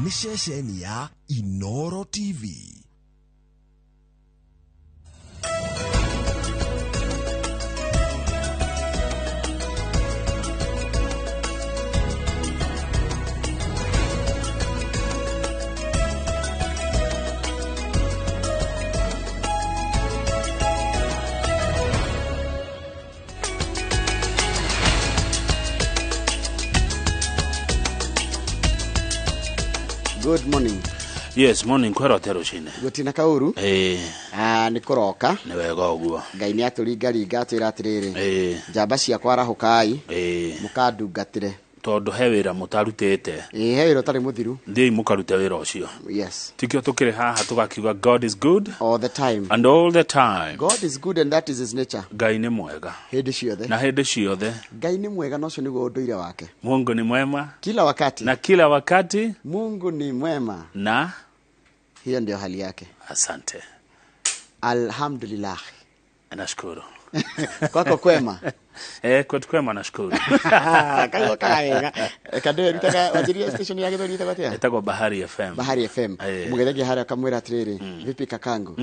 Nĩ ceceni ya Inoro TV. Good morning. Yes, morning, kwĩra ũte rũcinĩ. Gũtina kaũru. Ĩĩ. Ah, nĩ kũroka. Nĩ wega ũguo. Ngai nĩ atũringaringa atwĩra atĩrĩrĩ, Ĩĩ. njamba ciakwa arahũkai, Ĩĩ. mũkandungatĩre. Tondũ he wĩra mũtarutĩte. Ĩĩ, he wĩra ũtarĩ mũthiru. Thiĩi mũkarute wĩra ũcio. Yes. Tikĩo tũkĩrĩ haha tũgakiuga God is good all the time. And all the time. God is good and that is his nature. Ngai nĩ mwega. Hĩndĩ ciothe. Na hĩndĩ ciothe. Ngai nĩ mwega na ũcio nĩguo ũndũire wake. Mungu ni mwema. Kila wakati. Na kila wakati. Mungu ni mwema. Na hiyo ndio hali yake. Asante. Alhamdulillah. Nashukuru. Kwako kwema? Eh, kwetu kwema, nashukuru. Kaigua kawega. Kandå wanjirie station ya gĩthweri ĩtagwo atĩa? Ĩtagwo Bahari FM. Bahari FM. Eh. Mũgeithagia harĩa ũkamwĩra atĩrĩrĩ, vipi kakangu?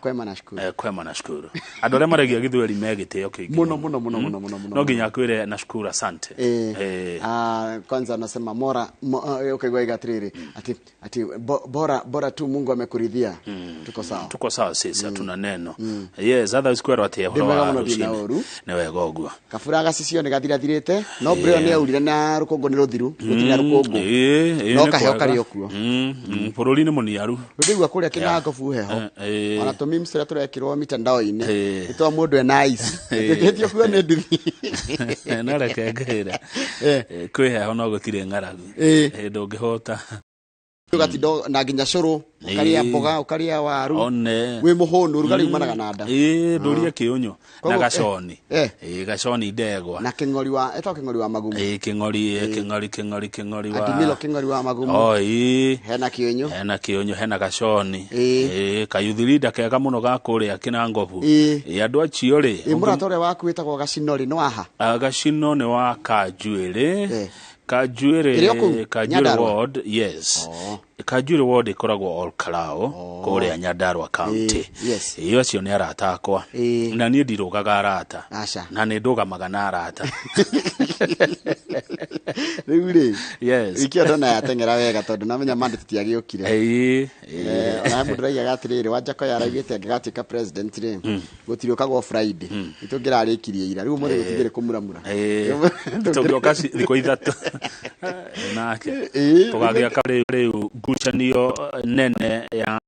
Kwema, nashukuru. Eh, kwema, nashukuru. Andũ arĩa maragia gĩthweri me gĩtĩo kĩingĩ. Mũno mũno mũno mũno mũno mũno. No nginya akwĩre nashukuru, asante. Eh, Eh. ah, kwanza anasema mora mo, ukaigua iga atĩrĩrĩ ati bora bora tu Mungu amekuridhia, tuko sawa. Tuko sawa sisi, hatuna neno. Yes, otherwise kwĩrwo atĩa ũhoro Ndĩ mwega wa mũno, ndĩ na rũcinĩ? ũru. Nĩ wega ũguo. Kabura gacicio nĩ gathirathirĩte no mbura ĩyo nĩ yaurire na rũkũngũ nĩ rũthiru, gũtirĩ na rũkũngũ. Ĩĩ, No nĩ kaheo kwega. karĩ o kuo. Bũrũri nĩ mũniaru. Ndĩgua kũrĩa kĩnangobu heho. Eh, eh. Ona tũ memes tũrĩa tũrekĩrwo mitandao-inĩ Eh. nĩ twa mũndũ ena ice ĩtĩkĩtio kuo nĩ nduthi. No reke ngĩre. Eh. Eh, kwĩ heho no gũtirĩ ng'aragu. Eh. Eh, ndũngĩhũta. Ũgatinda na nginya cũrũ, ũkarĩa Eh. mboga, ũkarĩa waru, One. wĩ mũhũnu, ũrugarĩ umanaga na nda. Ĩĩ, ndũrie kĩũnyũ na Koguo, gaconi. eh. Ĩĩ, gaconi ndegwa. Na kĩng'ori wa etagwo kĩng'ori wa magumu. Ĩĩ, kĩng'ori, eh, kĩng'ori kĩng'ori kĩng'ori wa Adimilo kĩng'ori wa magumu. Oh, ĩĩ. Hena kĩũnyũ. Hena kĩũnyũ, hena gaconi. Ĩĩ. Ĩĩ, kayuthirida kega mũno ga kũrĩa kĩnangobu. Ĩĩ. Ĩĩ, andũ acio rĩ. Ĩ, mũrata ũrĩa waku wĩtagwo gacino rĩ, nĩ waha? Ah, gacino nĩ wa Kanjuĩrĩ. Eh. Kanjuĩrĩ. Ĩrĩ o kũu? Kanjuĩrĩ Nyandarua? ward, yes. Kanjuĩrĩ ward ĩkoragwo Olkalou kũrĩa Nyandarua County. Ĩĩ, yes. Ĩĩ, acio nĩ arata akwa. Ĩĩ. Na niĩ ndirũgaga arata. Aca. Na nĩ ndũgamaga na arata. Rĩu rĩ, Yes. wiki ĩyo ndona yateng'era wega tondũ namenya mandĩ tũtiagĩũkire. Ĩĩ, ĩĩ. Eh, ona he mũndũ ũraigaga atĩrĩrĩ, Wanjakoya araugĩte angĩgatuĩka president rĩ, gũtirĩũkagwo Friday, nĩtũngĩrarĩkirie ira, rĩu ũmũthĩ gũtingĩrĩ kũmuramura. Ĩĩ. Tũngĩoka thikũ 3 nake Ĩĩ. tũgagĩaka rĩu ngucanio nene ya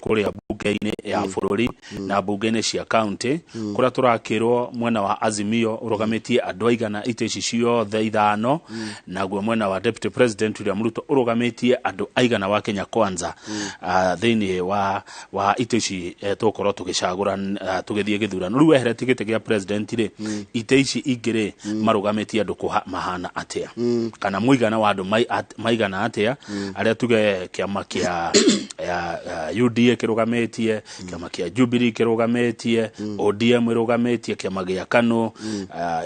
kũrĩa bunge-inĩ ya bũrũri na bunge-inĩ cia county, kũrĩa tũrakĩrwo mwena wa Azimio ũrũgamĩtie andũ aigana itĩ ici ciothe 5, naguo mwena wa Deputy President William Ruto ũrũgamĩtie andũ aigana wa Kenya Kwanza, thĩinĩ wa itĩ ici, tũgũkorwo tũgĩcagũra, tũgĩthiĩ gĩthurano. Rĩu weheretie gĩtĩ gĩa president rĩ, itĩ ici ingĩ rĩ, marũgamĩtie andũ mahana atĩa, kana mũigana wa andũ maigana atĩa arĩa tuge kĩama kĩa ya UDA kĩrũgamĩtie, kĩama kĩa Jubilee kĩrũgamĩtie, ODM ĩrũgamĩtie, kĩama gĩa KANU,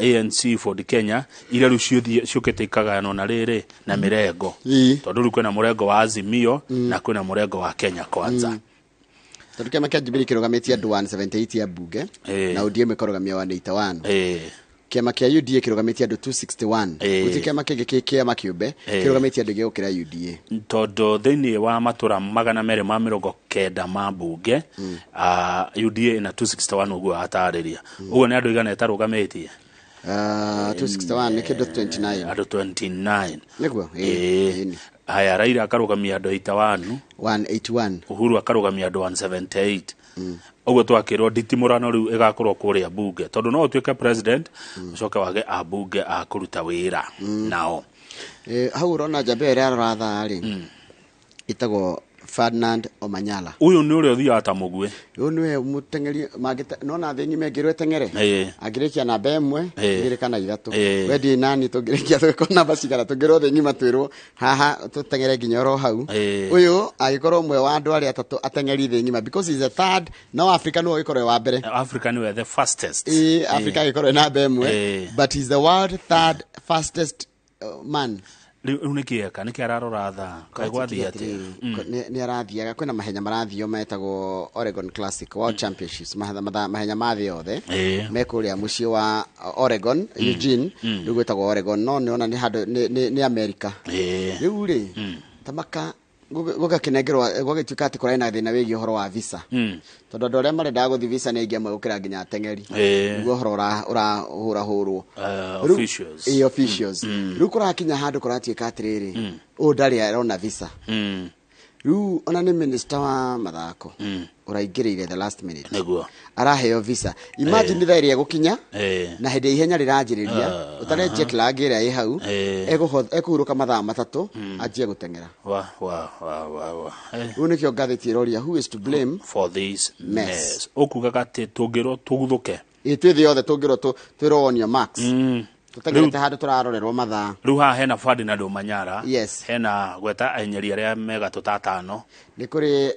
ANC, Ford Kenya, iria rĩu ciũkĩte ikagayanwo na rĩrĩ na mĩrengo, Ĩĩ. tondũ rĩu kwĩna mũrengo wa Azimio na kwĩna mũrengo wa Kenya Kwanza. Tondũ kĩama kĩa Jubilee kĩrũgamĩtie andũ 178 ya mbunge, Ĩĩ. na ODM ĩkarũgamia 181. Ĩĩ. Kĩama kĩa UDA kĩrũgamĩtie andũ 261. Ĩĩ. Gũtirĩ kĩama kĩngĩ kĩ kĩama kĩũmbe Ĩĩ. kĩrũgamĩtie andũ aingĩ gũkĩra UDA. Tondũ thĩinĩ wa matũra 290 ma mbunge, UDA ĩna 261, ũguo atarĩria ũguo nĩ andũ igana ĩtarũgamĩtie. 261 nĩ kĩndũ 29. Andũ 29. Nĩguo? Ĩĩ. Ĩĩ. Haya, Raila akarũgamia andũ 81. 181. Uhuru akarũgamia andũ 178. Ũguo twakĩrwo nditimũrano rĩu ĩgakorwo kũrĩa mbunge, tondũ no ũtuĩke president ũcoke wage ambunge a kũruta wĩra nao. Eh, hau ũrona njamba ĩyo ĩrarora thaa rĩ, ĩtagwo Ferdinand Omanyala. Ũyũ nĩ ũrĩa ũthiaga ta mũguĩ. Ũyũ nĩwe mũteng'eri nona thĩ ng'ima ĩngĩrwo ĩteng'ere, Ĩĩ. angĩrĩkia namba 1, Ĩĩ. 2 kana 3. Ĩĩ. We ndiĩ nani tũngĩrĩkia tũgĩkorwo namba cigana tũngĩrwo thĩ ng'ima twĩrwo haha tũteng'ere nginya oro hau. Ĩĩ. Ũyũ agĩkorwo ũmwe wa andũ arĩa atatũ ateng'eri thĩ ng'ima because he's the third, no Africa nĩwe ũgĩkorwo wa mbere. Africa nĩwe the fastest. Ĩĩ, Africa agĩkorwo ĩ namba 1, Ĩĩ. but he's the world third fastest man. Rĩu nĩkĩ eka, nĩkĩ ararora thaa, kaĩ gwathiĩ atĩa? Nĩ arathiaga, kwĩna mahenya marathiio metagwo Oregon Classic World Championships, mahenya ma thĩ yothe me kũrĩa mũciĩ wa Oregon, Eugene, rĩu gwĩtagwo Oregon, no nĩona nĩ handũ nĩ America. Rĩu rĩ, tamaka gũgakĩnengerwo, gũgĩtuĩka atĩ kũrarĩ na thĩna wĩgiĩ ũhoro wa visa, tondũ andũ arĩa marendaga gũthiĩ visa nĩ aingĩ amwe gũkĩra nginya ateng'eri. Nĩguo ũhoro ũrahũrahũrwo. Officials. Ĩĩ, officials. Rĩu kũrakinya handũ kũratuĩka atĩrĩrĩ, ũyũ ndarĩ arona visa. Rĩu ona nĩ minister wa mathako ũraingĩrĩire the last minute, araheo visa. Imagine thaa ĩrĩa ĩgũkinya na hĩndĩ ya ihenya rĩranjĩrĩria, ũtarĩ jet lag ĩrĩa ĩ hau, ekũhurũka mathaa 3 anjie gũteng'era. Wa wa wa wa wa. Rĩu nĩkĩo ngathĩti ĩroria, who is to blame for this mess? Mess. Ũkugaga atĩ tũngĩrwo tũguthũke. Ĩ, twĩ thĩ yothe tũngĩrwo twĩrwo on your marks, tũteng'erete handũ tũrarorerwo mathaa. Rĩu haha hena Ferdinand Omanyala. Yes. Hena gweta enyeri arĩa megatũ ta atano. Nĩ kũrĩ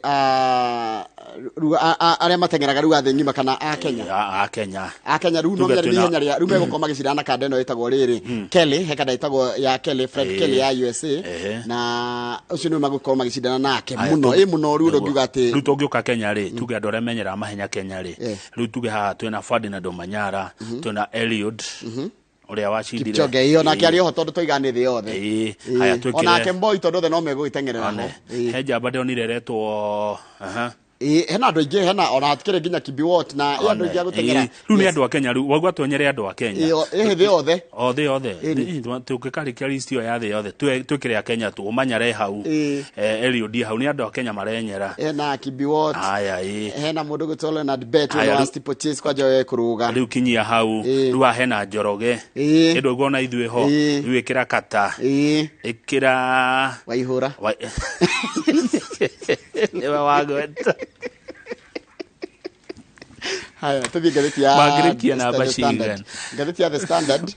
rĩu arĩa mateng'eraga rĩu a thĩ ng'ima kana a Kenya? A Kenya. A Kenya rĩu no Tuge nĩ ihenya rĩa rĩu megũkorwo magĩcindana na kanda ĩno ĩtagwo rĩrĩ Kelly, he kanda ĩtagwo ya Kelly, Fred Kelly ya USA, na ũcio nĩwe magũkorwo magĩcindana nake Aya, mũno, ĩ mũno. Rĩu ndũngiuga atĩ Rĩu tũngĩũka Kenya rĩ, tuge andũ arĩa menyeraga mahenya Kenya rĩ, rĩu tuge haha twĩna Ferdinand Omanyala, twĩna Eliud ũrĩa wacindire. Kipchoge, ĩyo nake arĩ oho, tondũ toiga nĩ thĩ yothe. Haya, twĩkĩre Onake Mboi, tondũ othe no megũgĩteng'erera ho. One. He njamba ndĩronire ĩretwo aha. Ĩĩ, hena andũ aingĩ, hena ona hatikĩrĩ nginya Kibiwot na ĩ andũ aingĩ a gũteng'era. Rĩu nĩ andũ a Kenya, rĩu waigua twenyere andũ a Kenya. Ĩ, thĩ yothe. O thĩ yothe. Tũngĩkarĩkia list ĩyo ya thĩ yothe, twĩkĩre a Kenya tu, Omanyala hau, Eliud hau, nĩ andũ a Kenya marenyera. Hena Kibiwot. Aya, ĩ. Hena mũndũ gwĩtwo Leonard Bet Aya, wa steeplechase, kwanja we kũrũga. Rĩu kinyia hau. Rĩu haha hena Njoroge. Ĩndũ ũguo ithuĩ ho. Rĩu ĩkĩra Kata, ĩkĩra Waihũra. Nĩwe wagweta. Haya, tũthiĩ ngathĩti ya Mangĩrĩkia namba The Standard. cigana? Ngathĩti ya The Standard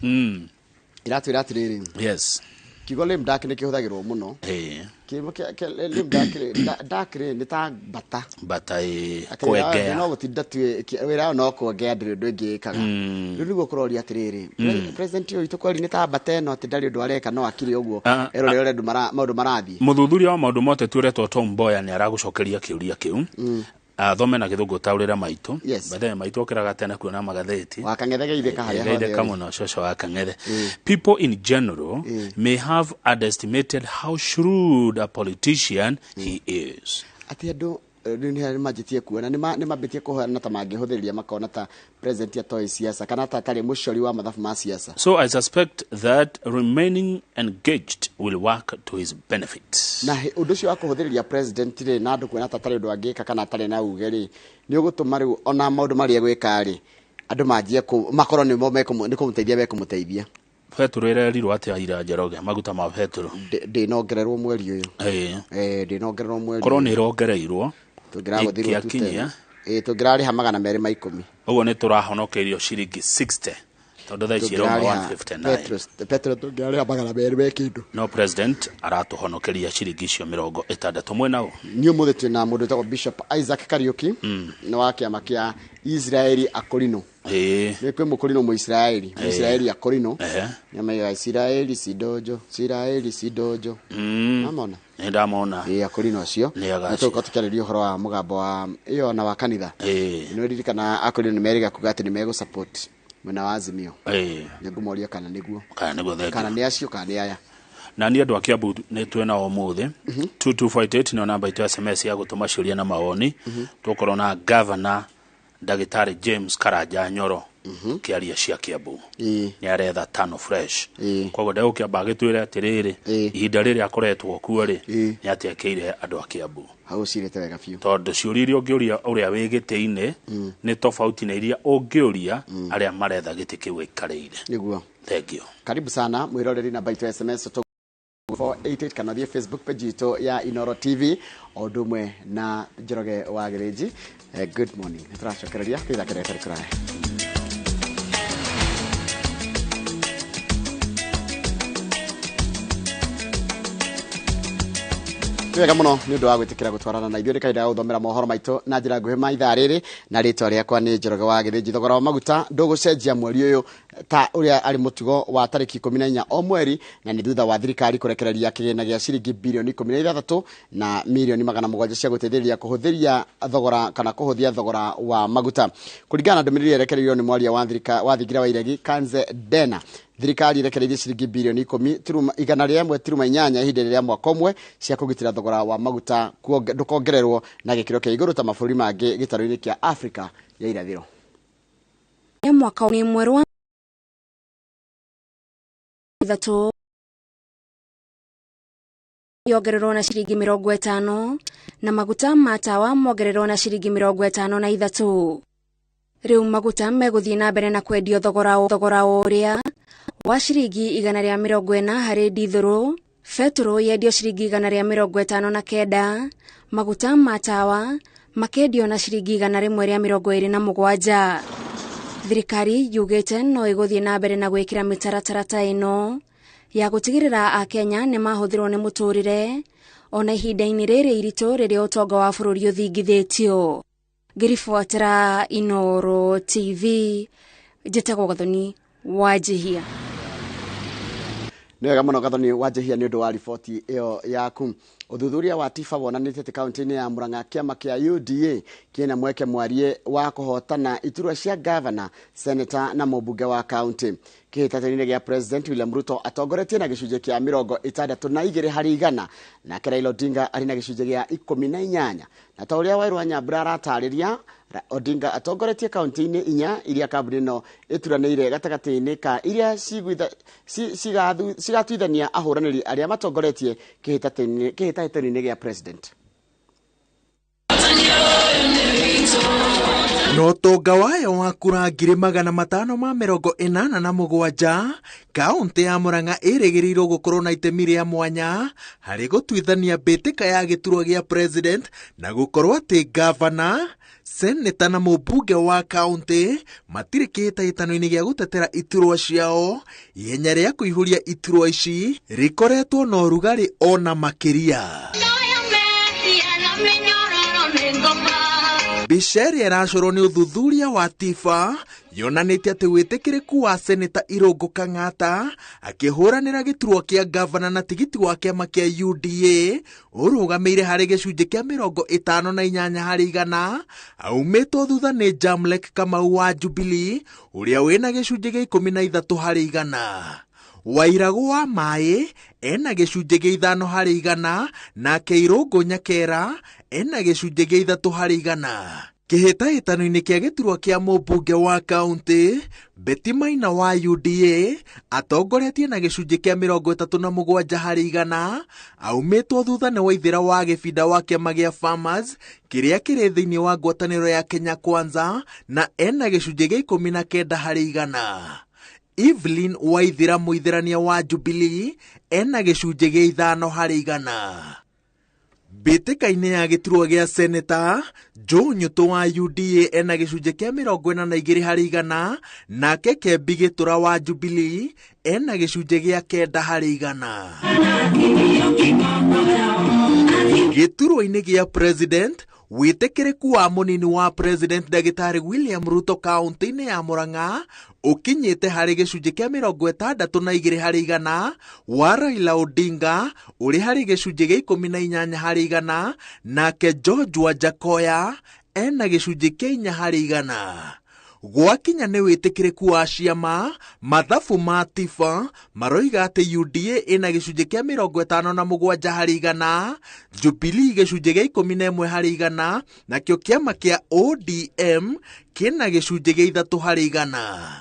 iratwĩra atĩrĩrĩ, kiugo lame duck nĩ kĩhũthagĩrwo mũno. Kiugo lame duck rĩ, duck rĩ, nĩ ta mbata. Mbata, ĩ. Atĩ wĩra wao Kwengea. no gũtinda tu wĩra wao no kwengea, ndĩrĩ ũndũ ĩngĩ ĩkaga. Rĩu nĩguo kũroria atĩrĩrĩ, president ũyũ witũ kweri nĩ ta mbata ĩno, atĩ ndarĩ ũndũ areka, no akiri ũguo erore ũrĩa andũ maũndũ marathiĩ. Mũthuthuria wa maũndũ ma ũteti ũretwo Tom Mboya nĩ aragũcokeria kĩũria kĩu. Athome na gĩthũngũ, taũrĩra maitũ. Yes. By the way, maitũ okĩraga tene kuona magathĩti. Wakang'ethe geithĩka harĩa hothe Geithĩka ũrĩ. mũno coco wa Kang'ethe. People in general may have underestimated how shrewd a politician he is. Atĩ andũ rĩu nĩ manjĩtie kuona nĩ mambĩtie kũhana ta mangĩhũthĩrĩria, makona ta president atoĩ siasa kana ta atarĩ mũcori wa mathabu ma siasa. So I suspect that remaining engaged will work to his benefit. Na ũndũ ũcio wa kũhũthĩrĩria president rĩ, na andũ kuona ta atarĩ ũndũ angĩka kana atarĩ na uge rĩ, nĩ ũgũtũma rĩu ona maũndũ marĩa egwĩka rĩ, andũ manjie makorwo nĩmo nĩ kũmũteithia mekũmũteithia. Betũrũ ĩrerirwo atĩa ira, Njoroge, maguta ma betũrũ? Ndĩnongererwo mweri ũyũ. Ndĩnongererwo mweri Korwo ũyũ. nĩ ĩrongereirwo Tũngĩragũthirwo ĩkĩakinyia. Ĩ, tũngĩrarĩha 210. Ũguo nĩ tũrahonokeirio ciringi 60, tondũ thaa ici ĩrauma Tũngĩrarĩha 159. Petro tũngĩrarĩha 200 me kĩndũ. No president aratũhonokeria ciringi icio 60 mwena ũ. Nĩ ũmũthĩ twĩna mũndũ wĩtagwo Bishop Isaac Kariuki, nĩ wa kĩama kĩa Israeli Akorino. Nĩ kwĩ mũkorino mũisiraeli, mũisiraeli Akorino. Nĩamaiga Isiraeli sidojo, Isiraeli sidojo, mamona. Nĩ ndamona. Ĩ, Akorino acio. Nĩ agacio. Na tũgũkorwo tũkĩarĩria ũhoro wa mũgambo wa ĩyo na wa kanitha. Nĩ ririkana Akorino nĩ merĩga kuga atĩ nĩ megũ support mwena wa Azimio. Nĩ ngũmoria kana nĩguo, Kana nĩguo, kana thengiũ. nĩ acio kana nĩ aya. Na niĩ andũ a Kiambu nĩ twĩna ũmũthĩ 2248 nĩyo namba itũ ya SMS ya gũtũma ciũria na mawoni. Tũkorwo na gavana ndagĩtarĩ James Karanja Nyoro kĩaria cia Kiambu. Nĩ aretha tano fresh. Koguo ndegũkĩamba agĩtwĩre atĩrĩrĩ, ihinda rĩrĩa akoretwo kuo rĩ, nĩ atĩa ekĩire andũ a Kiambu. Hau ũcirĩte wega biũ. Tondũ ciũria iria ũngĩũria ũrĩa wĩ gĩtĩ-inĩ nĩ tofauti na iria ũngĩũria arĩa maretha gĩtĩ kĩu gĩikarĩire. Nĩguo. Thengiũ. Karibu sana mwiroreri, namba itũ ya SMS 488, kana thiĩ Facebook page itũ ya Inoro TV o ũndũ ũmwe na Njoroge wa Gĩrĩnji. Good morning, nĩ tũracokereria twĩthakĩre ĩtarĩ kũraya. Nĩ wega mũno nĩ ũndũ wa gwĩtĩkĩra gũtwarana na ithuĩ, nĩ kahinda ga gũthomera mohoro maitũ na njĩra nguhĩ ma ithaa rĩrĩ, na rĩtwa rĩakwa nĩ Njoroge wa Gĩthĩnji. Thogora wa maguta ndũgũcenjia mweri ũyũ. Ta ũrĩa arĩ mũtugo wa tarĩki 14 o mweri, na nĩ thutha wa thirikari kũrekereria kĩgĩna gĩa ciringi bilioni 16 na milioni 700 cia gũteithĩrĩria kũhũthĩria thogora kana kũhũthia thogora wa maguta. Kũringana na ndũmĩrĩri ĩrekereirio nĩ mwaria wa thirika wa thingira wa iregi Kanze Dena, thirikari irekereirie ciringi bilioni 10.1.8 ihinda rĩa mwaka ũmwe cia kũgitĩra thogora wa maguta ndũkongererwo na gĩkĩro kĩa igũrũ ta mabũrũri mangĩ gĩtarũ-inĩ kĩa Afrika ya irathĩro. Ya mwaka nĩ mwerũ wa ithatũ yongererwo na ciringi 50 na maguta ma tawa mongererwo na ciringi 53. Rĩu maguta megũthiĩ na mbere na kwendio thogora ũrĩa wa ciringi 140 harĩ ndithũrũ, betũrũ yendio ciringi 159, maguta ma tawa makendio na ciringi 127. Thirikari yugĩte no ĩgũthiĩ na mbere na gwĩkĩra mĩtaratara ta ĩno ya gũtigĩrĩra Akenya nĩ mahũthĩrwo nĩ mũtũrĩre ona ihinda-inĩ rĩrĩ iritũ rĩrĩa ũtonga wa bũrũri ũthingithĩtio. Ngĩribotera Inooro TV, njĩtagwo Gathoni Wanjihia. Nĩ wega mũno Gathoni Wanjihia nĩ ũndũ wa riboti ĩyo yaku. Ũthuthuria wa TIFA wonanĩtie atĩ kaunti-inĩ ya Murang'a kĩama kĩa UDA kĩna mweke mwarie wa kũhotana iturwa cia gavana, seneta na mũmbunge wa kaunti. Kĩhĩtahĩtano-inĩ gĩa President William Ruto atongoretie na gĩcunjĩ kĩa 62 harĩ igana, nake Raila Odinga arĩ na gĩcunjĩ gĩa 18. Na ta ũrĩa Wairũ wa Nyambura aratarĩria, Odinga atongoretie kaunti-inĩ inya iria kambuni ĩno ĩturanĩire gatagatĩ-inĩ ka iria cigatuithania ahũranĩri arĩa matongoretie kĩhĩtahĩtano-inĩ gĩa President. Na ũtonga wayo wa kura 587,000, kaunti ya Murang'a ĩrĩgĩrĩirwo gũkorwo na itemi rĩa mwanya harĩ gũtuithania mbĩtĩka ya gĩturwa gĩa president na gũkorwo atĩ gavana, seneta na mũmbunge wa kaunti matirĩ kĩhĩtahĩtano-inĩ gĩa gũtetera iturwa ciao. Ihenya rĩa kũihũria iturwa ici rĩkoretwo na ũrugarĩ ona makĩria. Mbica ĩrĩa ĩracorwo nĩ ũthuthuria wa TIFA yonanĩtie atĩ wĩtĩkĩrĩku wa seneta Irũngũ Kang'ata akĩhũranĩra gĩturwa kĩa gavana na tigiti wa kĩama kĩa UDA ũrũgamĩire harĩ gĩcunjĩ kĩa 58 harĩ igana, aumĩtwo thutha nĩ Jamlek Kamau wa Jubilee ũrĩa wĩna gĩcunjĩ gĩa 13 harĩ igana. Wairagũ wa Maĩ ena gĩcunjĩ gĩa 5 harĩ igana, nake Irũngũ Nyakera ena gĩcunjĩ gĩa 3 harĩ igana. Kĩhĩtahĩtano-inĩ kĩa gĩturwa kĩa mũmbunge wa kaunti Betty Maina wa UDA atongoretie na gĩcunjĩ kĩa 37 harĩ igana, aumĩtwo thutha nĩ Waithĩra wa Gĩbinda wa kĩama gĩa Farmers kĩrĩa kĩrĩ thĩinĩ wa ngwatanĩro ya Kenya Kwanza na ena gĩcunjĩ gĩa 19 harĩ igana. Evelyn Waithĩra mũithĩrania wa Jubilee ena gĩcunjĩ gĩa 5 harĩ igana. Mbĩtĩka-inĩ ya gĩturwa gĩa seneta Joe Nyutu wa UDA ena gĩcunjĩ kĩa 42 harĩ igana, nake Kembi Gĩtũra wa Jubilee ena gĩcunjĩ gĩa 9 harĩ igana. Gĩturwa-inĩ gĩa president, wĩtĩkĩrĩku wa mũnini wa president Ndagĩtarĩ William Ruto kaunti-inĩ ya Murang'a ũkinyĩte harĩ gĩcunjĩ kĩa 62 harĩ igana, wa Raila Odinga ũrĩ harĩ gĩcunjĩ gĩa 18 harĩ igana, nake George Wajackoyah ena gĩcunjĩ kĩa 4 harĩ igana. Gwakinya nĩ wĩtĩkĩrĩku wa ciama, mathabu ma TIFA maroiga atĩ UDA ĩna gĩcunjĩ kĩa 57 harĩ igana, Jubilee gĩcunjĩ gĩa 11 harĩ igana, nakĩo kĩama kĩa ODM kĩna gĩcunjĩ gĩa 3 harĩ igana.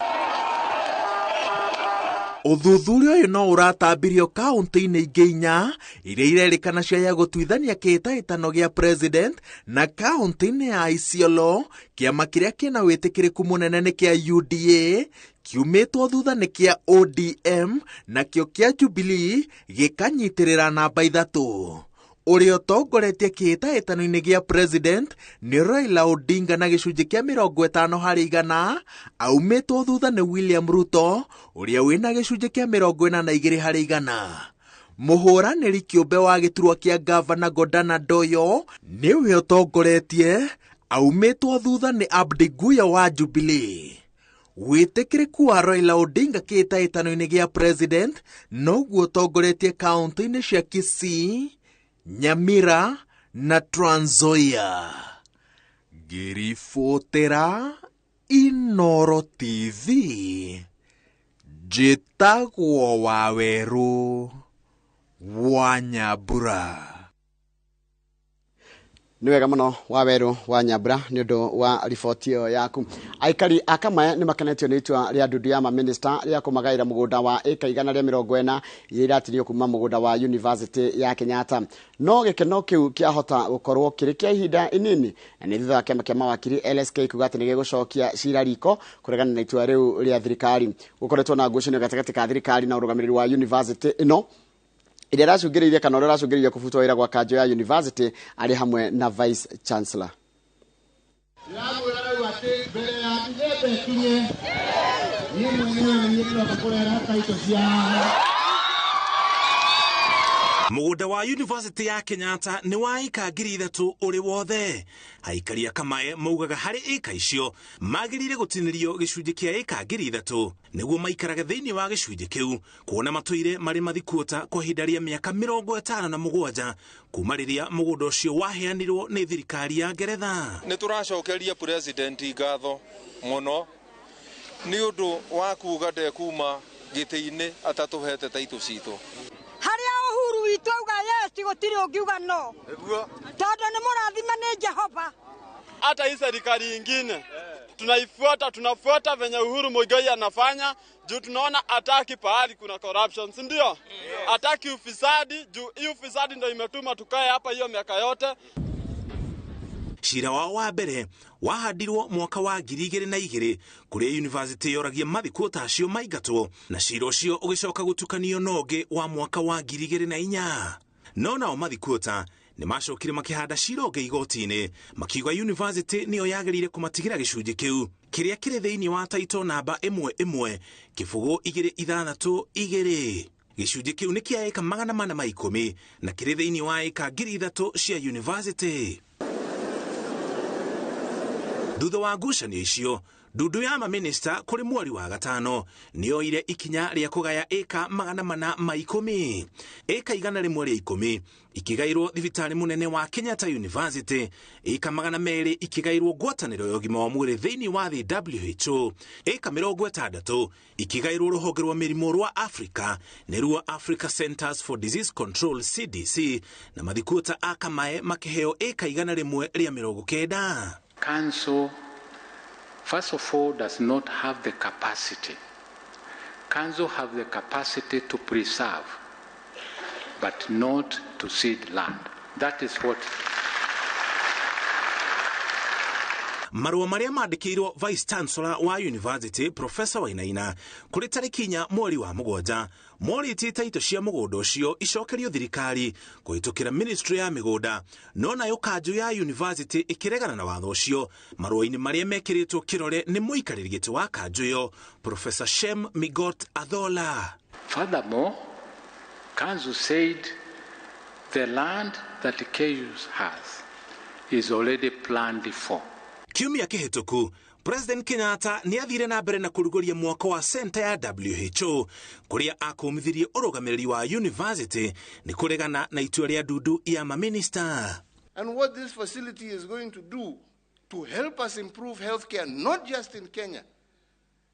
Ũthuthuria ũyũ no ũratambirio kaunti-inĩ ingĩ inya iria irerĩkana cia gũtuithania kĩhĩtahĩtano gĩa president, na kaunti-inĩ ya Isiolo kĩama kĩrĩa kĩna wĩtĩkĩrĩku mũnene nĩ kĩa UDA, kiumĩtwo thutha nĩ kĩa ODM, nakĩo kĩa Jubilee gĩkanyitĩrĩra namba 3. Ũrĩa ũtongoretie kĩhĩtahĩtano-inĩ gĩa president nĩ Raila Odinga na gĩcunjĩ kĩa 50 harĩ igana, aumĩtwo thutha nĩ William Ruto ũrĩa wĩna gĩcunjĩ kĩa 42 harĩ igana. Mũhũranĩri kĩũmbe wa gĩturwa kĩa gavana Godana Doyo nĩwe ũtongoretie, aumĩtwo thutha nĩ Abdi Guya wa Jubilee. Wĩtĩkĩrĩku wa Raila Odinga kĩhĩtahĩtano-inĩ gĩa president noguo ũtongoretie kaunti-inĩ cia Kisii, Nyamira na Trans Nzoia. Ngĩribotera Inooro TV, njĩtagwo Wawerũ wa Nyambura. Nĩ wega mũno Wawerũ wa Nyambura nĩ ũndũ wa riboti ĩyo yaku. Aikari a Kamae nĩ makenetio nĩ itua rĩa ndundu ya mamĩnĩsta rĩa kũmagaĩra mũgũnda wa ĩka 140 iria iratirio kuma mũgũnda wa University ya Kenyatta. No gĩkeno kĩu kĩahota gũkorwo kĩrĩ kĩa ihinda inini, na nĩ thutha wa kĩama kĩa mawakiri LSK kuga atĩ nĩ gĩgũcokia cira riko kũregana na itua rĩu rĩa thirikari. Gũkoretwo na ngucanio gatagatĩ ka thirikari na ũrũgamĩrĩri wa university ĩno ĩrĩa ĩracũngĩrĩirie kana ũrĩa ũracũngĩrĩirie kũbutwo wĩra gwa kanjũ ya university arĩ hamwe na vice chancellor. Ndĩramwĩra rĩu atĩ mbere ya Dithemba ĩkinye, niĩ mwenyewe nĩ niĩ ndĩroka kũrehera taito cia haha. Mũgũnda wa University ya Kenyatta nĩ wa ĩka 3,000 ũrĩ wothe. Aikari a Kamae maugaga harĩ ĩka icio magĩrĩire gũtinĩrio gĩcunjĩ kĩa ĩka 3,000 nĩguo maikarage thĩinĩ wa gĩcunjĩ kĩu, kuona matũire marĩ mathikuota kwa ihinda rĩa mĩaka 57 kuma rĩrĩa mũgũnda ũcio waheanirwo nĩ thirikari ya Ngeretha. Nĩ tũracokeria president ngatho mũno nĩ ũndũ wa kuga ndekuma gĩtĩ-inĩ atatũhete taitũ citũ. Harĩa Uhuru witũ auga yes, gũtirĩ ũngiuga no, tondũ nĩ mũrathime nĩ Jehova. Hata hii serikali ingine tunaifuata, tunafuata venye Uhuru Muigai anafanya juu tunaona hataki pahali kuna corruption, si ndio? Hataki ufisadi juu hii ufisadi ndio imetuma tukae hapa hiyo miaka yote. Cira wao wa mbere wahandirwo mwaka wa 2002 kũrĩa university yoragia mathikuota acio maingatwo, na cira ũcio ũgĩcoka gũtukanio na ũngĩ wa mwaka wa 2004. No nao mathikuota nĩ macokire makĩhanda cira ũngĩ igoti-inĩ makiuga university nĩyo yagĩrĩire kũmatigĩra gĩcunjĩ kĩu kĩrĩa kĩrĩ thĩinĩ wa taito namba 11 kĩbũgũ 2622. Gĩcunjĩ kĩu nĩ kĩa ĩka 410 na kĩrĩ thĩinĩ wa ĩka 3,000 cia university. Thutha wa ngucanio icio, ndundu ya mamĩnĩsta kũrĩ mweri wa gatano nĩyoire ikinya rĩa kũgaya ĩka 410. Ĩka 110 ikĩgaĩrwo thibitarĩ mũnene wa Kenyatta University, ĩka 200 ikĩgaĩrwo ngwatanĩro ya ũgima wa mwĩrĩ thĩinĩ wa thĩ WHO, ĩka 60 ikĩgaĩrwo rũhonge rwa mĩrimũ rwa Africa nĩruo Africa Centers for Disease Control CDC, na mathikuota a Kamae makĩheo ĩka 190. Council, first of all, does not have the capacity. Council have the capacity to preserve, but not to cede land. That is what. Marũa marĩa mandĩkĩirwo Vice Chancellor wa University Professor Wainaina kũrĩ tarĩki 4 mweri wa 7 morĩtie taito cia mũgũnda ũcio icokerio thirikari kũhĩtũkĩra Ministry ya mĩgũnda, no nayo kanjũ ya university ĩkĩregana na watho ũcio. Marũa-inĩ marĩa mekĩrĩtwo kĩrore nĩ mũikarĩri gĩtĩ wa kanjũ ĩyo Professor Shem Migot Athola. Furthermore, Council said the land that KU has is already planned for. Kiumia kĩhĩtũku President Kenyatta nĩ athire na mbere na kũrugũria mwako wa center ya WHO kũrĩa akũmithirie ũrũgamĩrĩri wa university nĩ kũregana na itua rĩa ndundu ya mamĩnĩsta. And what this facility is going to do to help us improve healthcare not just in Kenya,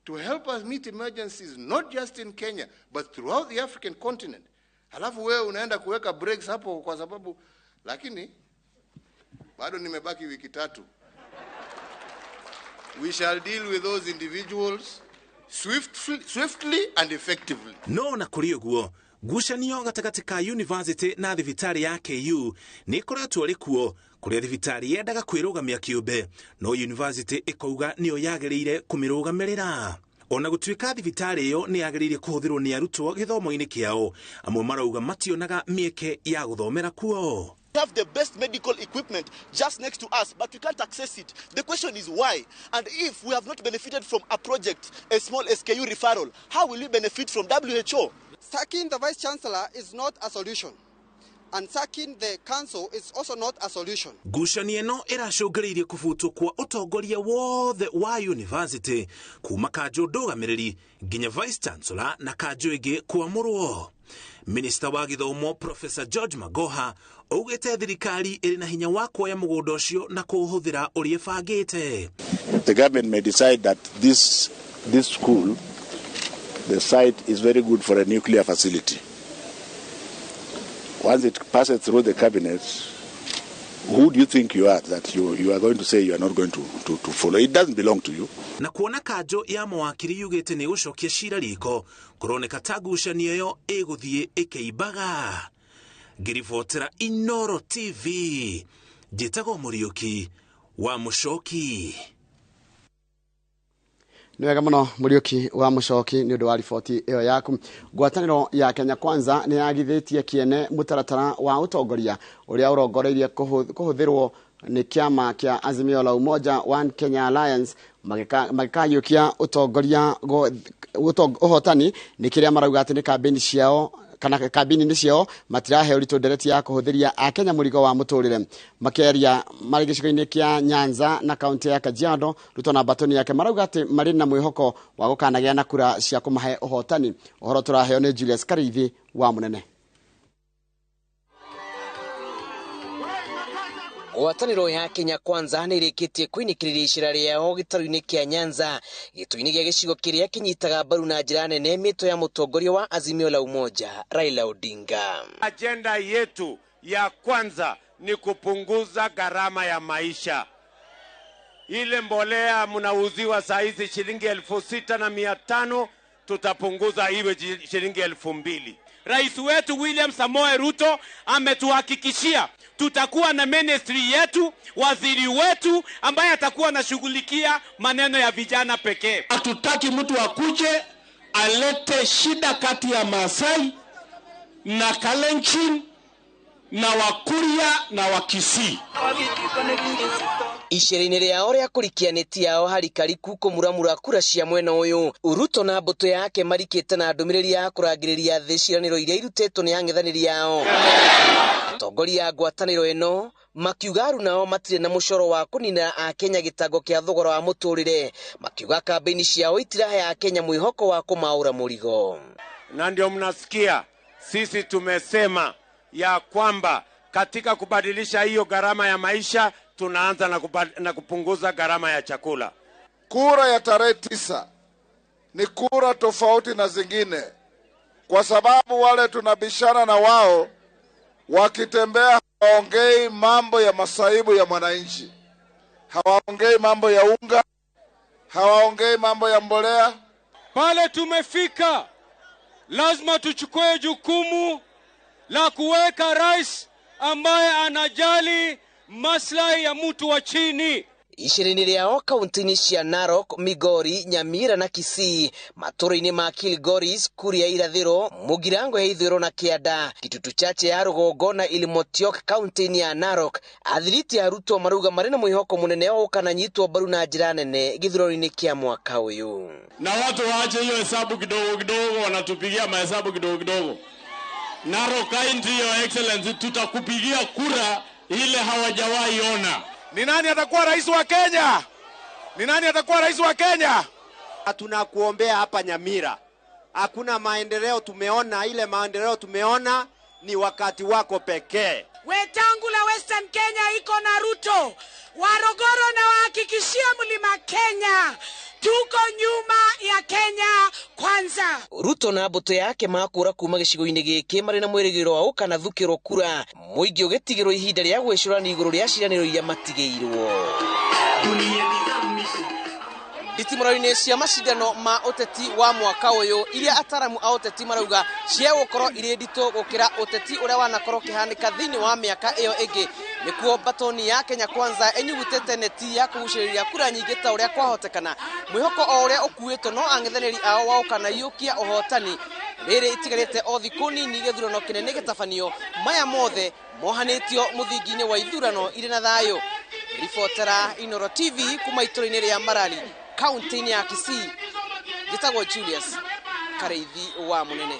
to help us meet emergencies not just in Kenya but throughout the African continent. Halafu wewe unaenda kuweka breaks hapo kwa sababu, lakini bado nimebaki wiki 3. We shall deal with those individuals swiftly and effectively. No na kũrĩ ũguo, ngucanio gatagatĩ ka university na thibitarĩ ya KU nĩ ĩkoretwo ĩrĩ kuo, kũrĩa thibitarĩ yendaga kwĩrũgamia kĩũmbe, no university ĩkauga nĩyo yagĩrĩire kũmĩrũgamĩrĩra. Ona gũtuĩka thibitarĩ ĩyo nĩ yagĩrĩire kũhũthĩrwo nĩ arutwo gĩthomo-inĩ kĩao, amwe marauga mationaga mĩeke ya gũthomera kuo. We have the best medical equipment just next to us, but we can't access it. The question is why? And if we have not benefited from a project as small as KU referral, how will we benefit from WHO? Sacking the Vice Chancellor is not a solution. And sacking the council is also not a solution. Ngucanio ĩno ĩracũngĩrĩirie kũbutwo kwa ũtongoria wothe wa university kuma kanjũ ndũgamĩrĩri nginya vice chancellor na kanjũ ĩngĩ kwamũrwo. Minista wa gĩthomo Professor George Magoha augĩte thirikari ĩrĩ na hinya wa kuoya mũgũnda ũcio na kũũhũthĩra ũrĩa ĩbangĩte. The government may decide that this school, the site is very good for a nuclear facility. Once it passes through the cabinet, who do you think you are that you are going to say you are not going to follow? It doesn't belong to you. Na kuona kanjũ ya mawakiri yugĩte nĩ gũcokia cira riko, kũroneka ta ngucanio ĩyo ĩgũthiĩ ĩkĩimbaga. Ngĩribotera Inoro TV, njĩtagwo Mũriũki wa Mũcoki. Nĩ wega mũno Mũriũki wa Mũcoki nĩ ũndũ wa riboti ĩyo yaku. Ngwatanĩro ya Kenya Kwanza nĩ yagithĩtie kĩene mũtaratara wa ũtongoria ũrĩa ũrongoreirie kũhũthĩrwo nĩ kĩama kĩa Azimio la Umoja One Kenya Alliance magĩkayũkia ũtongoria ũhotani nĩ kĩrĩa marauga atĩ nĩ kambĩini ciao kana kambĩini ciao matirahe ũritũ ndereti ya kũhũthĩria akenya mũrigo wa mũtũrĩre. Makĩaria marĩ gĩcigo-inĩ kĩa Nyanza na kaunti ya Kajiado, Ruto na mbatoni yake marauga atĩ marĩ na mwĩhoko wa gũkanagĩa na kura cia kũmahe ũhotani. Ũhoro tũraheo nĩ Julius Karithi wa Mũnene. Ngwatanĩro ya Kenya Kwanza nĩ ĩrĩkĩtie kũinĩkĩrĩria icera rĩao gĩtarũ-inĩ kĩa Nyanza, gĩtũ-inĩ gĩa gĩcigo kĩrĩa kĩnyitaga mbaru na njĩra nene mĩto ya mũtongoria wa Azimio la Umoja Raila Odinga. Agenda yetu ya kwanza ni kupunguza gharama ya maisha. Ile mbolea mnauziwa saa hizi shilingi 6,500, tutapunguza iwe shilingi 2,000. Rais wetu William Samoei Ruto ametuhakikishia tutakuwa na ministry yetu, waziri wetu ambaye atakuwa anashughulikia maneno ya vijana pekee. Hatutaki mtu akuje alete shida kati ya Maasai na Kalenjin na Wakuria na Wakisii. Icera-inĩ rĩao rĩa kũrikia neti yao harikariku kũmuramura kura cia mwena ũyũ, Ruto na mbũtũ yake marikĩte na ndũmĩrĩri ya kũrangĩrĩria thĩ ciĩranĩro iria irutĩtwo nĩ ang'ethanĩri ao. Atongoria a ngwatanĩro ĩno makiuga arunao matirĩ na mũcoro wa kũninĩra akenya gĩtango kĩa thogora wa mũtũrĩre, makiuga kambĩini ciao itirahe akenya mwĩhoko wa kũmaũra mũrigo. Na ndio mnasikia sisi tumesema ya kwamba katika kubadilisha hiyo gharama ya maisha tunaanza na kupunguza gharama ya chakula. Kura ya tarehe 9 ni kura tofauti na zingine, kwa sababu wale tunabishana na wao wakitembea hawaongei mambo ya masaibu ya mwananchi, hawaongei mambo ya unga, hawaongei mambo ya mbolea. Pale tumefika, lazima tuchukue jukumu la kuweka rais ambaye anajali maslahi ya mtu wa chini. Icera-inĩ rĩao kaunti-inĩ cia Narok, Migori, Nyamira na Kisii, matũũra-inĩ ma Kilgoris, Kuria Irathĩro, Mũgirango ya Ithũĩro na Kĩanda, Kitutu Chache ya Rũgongo na Ilimotiok kaunti-inĩ ya Narok, athiriti a Ruto marauga marĩ na mwĩhoko mũnene wa gũkananyitwo mbaru na njĩra nene gĩthurano-inĩ kĩa mwaka ũyũ. Na watu waache hiyo hesabu kidogo kidogo, wanatupigia mahesabu kidogo kidogo. Narok County, Your Excellency, tutakupigia kura ile hawajawahi ona. Ni nani atakuwa rais wa Kenya? Ni nani atakuwa rais wa Kenya? Tunakuombea hapa Nyamira. Hakuna maendeleo tumeona, ile maendeleo tumeona ni wakati wako pekee. Wetangula Western Kenya iko na Ruto. Warogoro na wahakikishia mlima Kenya tuko nyuma ya Kenya Kwanza. Ruto na mbũtũ yake makũra kuma gĩcigo-inĩ gĩkĩ marĩ na mwĩrĩgĩrĩro wa gũkanathukĩrwo kura, mũingĩ ũgĩtigĩrwo ihinda rĩa gwĩcũrania igũrũ rĩa ciĩranĩro iria matigĩirwo. Itimũro-inĩ cia macindano ma ũteti wa mwaka ũyũ iria ataramu a ũteti marauga cia gũkorwo irĩ nditũ gũkĩra ũteti ũrĩa wanakorwo ũkĩhanĩka thĩinĩ wa mĩaka ĩyo ĩngĩ, nĩkuo mbatoni ya Kenya Kwanza ĩnyugutĩte neti ya kũgucĩrĩria kura nyingĩ ta ũrĩa kwahotekana, mwĩhoko o ũrĩa ũkuĩtwo no ang'ethanĩri ao wa gũkanaiyũkia ũhotani. Rĩrĩ itigarĩte o thikũ nini gĩthurano kĩnene gĩtabanio, maya mothe mohanĩtio mũthingi-inĩ wa ithurano irĩ na thayũ. Ribotera Inoro TV kuma itũra-inĩ rĩa Marali, kaunti-inĩ ya Kisii, njĩtagwo Julius Kareithi wa Mũnene.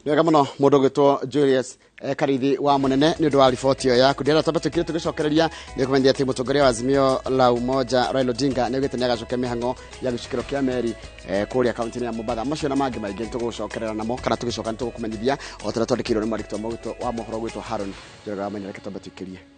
Nĩ wega mũno mũndũ ũgwĩtwo Julius Karithi wa Mũnene nĩ ũndũ wa riboti ĩyo yaku. Ndĩrenda twambe tũkire tũgĩcokereria nĩ kũmenyithia atĩ mũtongoria wa Azimio la Umoja Raila Odinga nĩ augĩte nĩ agacokia mĩhang'o ya gĩcukĩro kĩa meri kũrĩa kaunti-inĩ ya Mombatha. Macio na mangĩ maingĩ nĩ tũgũcokerera namo kana tũgĩcoka nĩ tũgũkũmenyithia o ta ũrĩa twandĩkĩirwo nĩ mwandĩki wa mohoro gwĩtwo Haron Njoroge wa Maina. Reke twambe tũikĩrie.